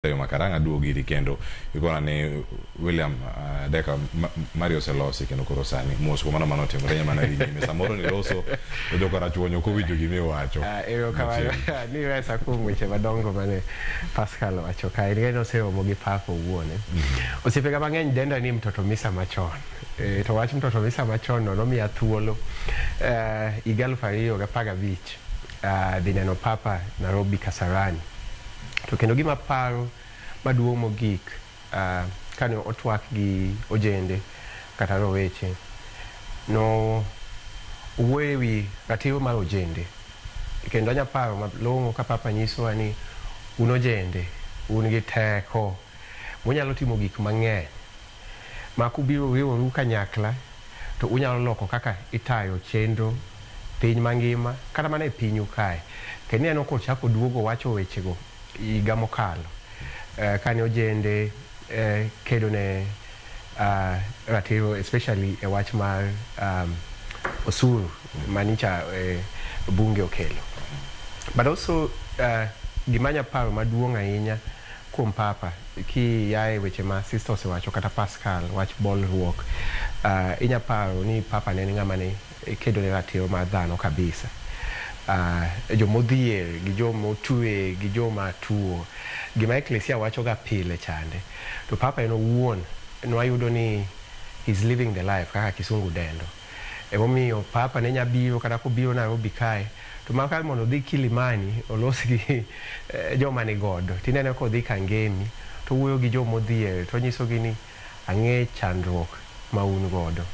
Makarang' aduogo iri kendo ikona ni William Deka Mario oselosi kendo koro sani mos kuom mano manotimore nya mana dhi nyime samoro niloso to jokarachuonyo ok owinjo gima iwacho. Erokamano ni resa kuom weche madongo mane Pascal owacho kae nikech noseromo gi Papa owuon. Osiepega mang'eny denda ni mtoto misa machon. To wach mtoto misa machon no nomiya thuolo higa 2015 dhi neno Papa Nairobi Kasarani. To kendo gima paro maduong' mogik kane otwak gi ojende kata roweche no owuoyo ewi ratiro mar ojende. Kendo anya paro malong'o ka Papa nyisowa ni un ojende, un gi teko munyalo timo gik mang'eny ma kubiro riworu kanyakla to unyalo loko kaka itayo chenro piny mangima kata mana e pinyu kae. Kendo ineno kochako duogo wacho wechego higa mokalo kane ojende kedo ne ratiro especially e wach mar osuru manicha bunge okelo. But also gima anya paro maduong' ahinya kuom Papa kiyae weche ma sister osewacho kata Pascal wach bolruok inya paro ni Papa ne en ng'ama ne kedo ne ratiro mar dhano kabisa. Jomodhier gi jomotwe gi joma tuo gima eklesia wacho ga pile chande to Papa en owuon nwayudo ni he's living the life kaka kisungu dendo. Emomiyo Papa ne nya biro kata kobiro Nairobi kae to ma kar mondo odhi Kilimani olos gi joma ni godo tineno kodhi Kangemi to owuoyo gi jomodhier to onyisogi ni ang'e chandruok ma un godo.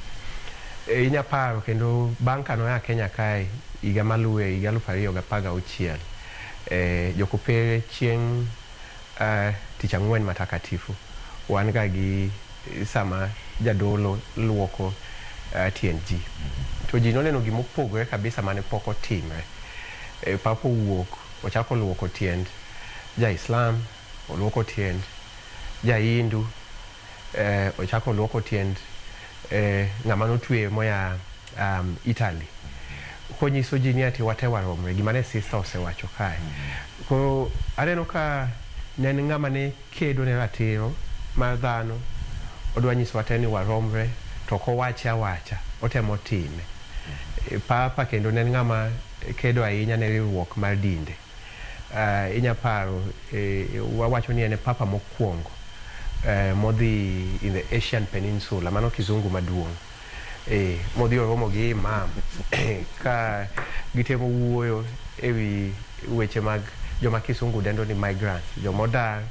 Inya paro kendo bang' kanoa Kenya kae higa maluwe higa 2016 jokopere chieng' tich ang'wen matakatifu wan ga gi sama jadolo luoko tiend ji. To ji noneno gimopogore kabisa mane pok otimre. Papa owuok ochako luoko tiend ja Islam, oluoko tiend ja Hindu, ochako luoko tiend ng'ama notwe moya Italy. Konyiso ji ni ati wate waromre, gima ne sister osewacho kae. Koro aneno ka ne en ng'ama ne kedo ne ratiro mar dhano, odwa nyisowa te ni waromre to ok owache awacha, otemo time. Papa kendo ne en ng'ama kedo ahinya ne riwruok mar dinde. Inya paro wawacho ni en e Papa mokwongo modhi in the Asian Peninsula, mano kizungu maduong'. Modhi oromo gi imam ka gitemo wuoyo ewi weche mag joma kisungu dendo ni migrants, jomodar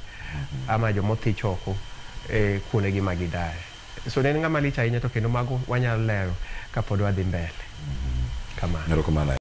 ama jomothich oko kuondegi ma gidaye. So ne en ng'ama lich ahinya to kendo mago wanyalo lero kapod wadhi mbele. Kamano. Erokamano.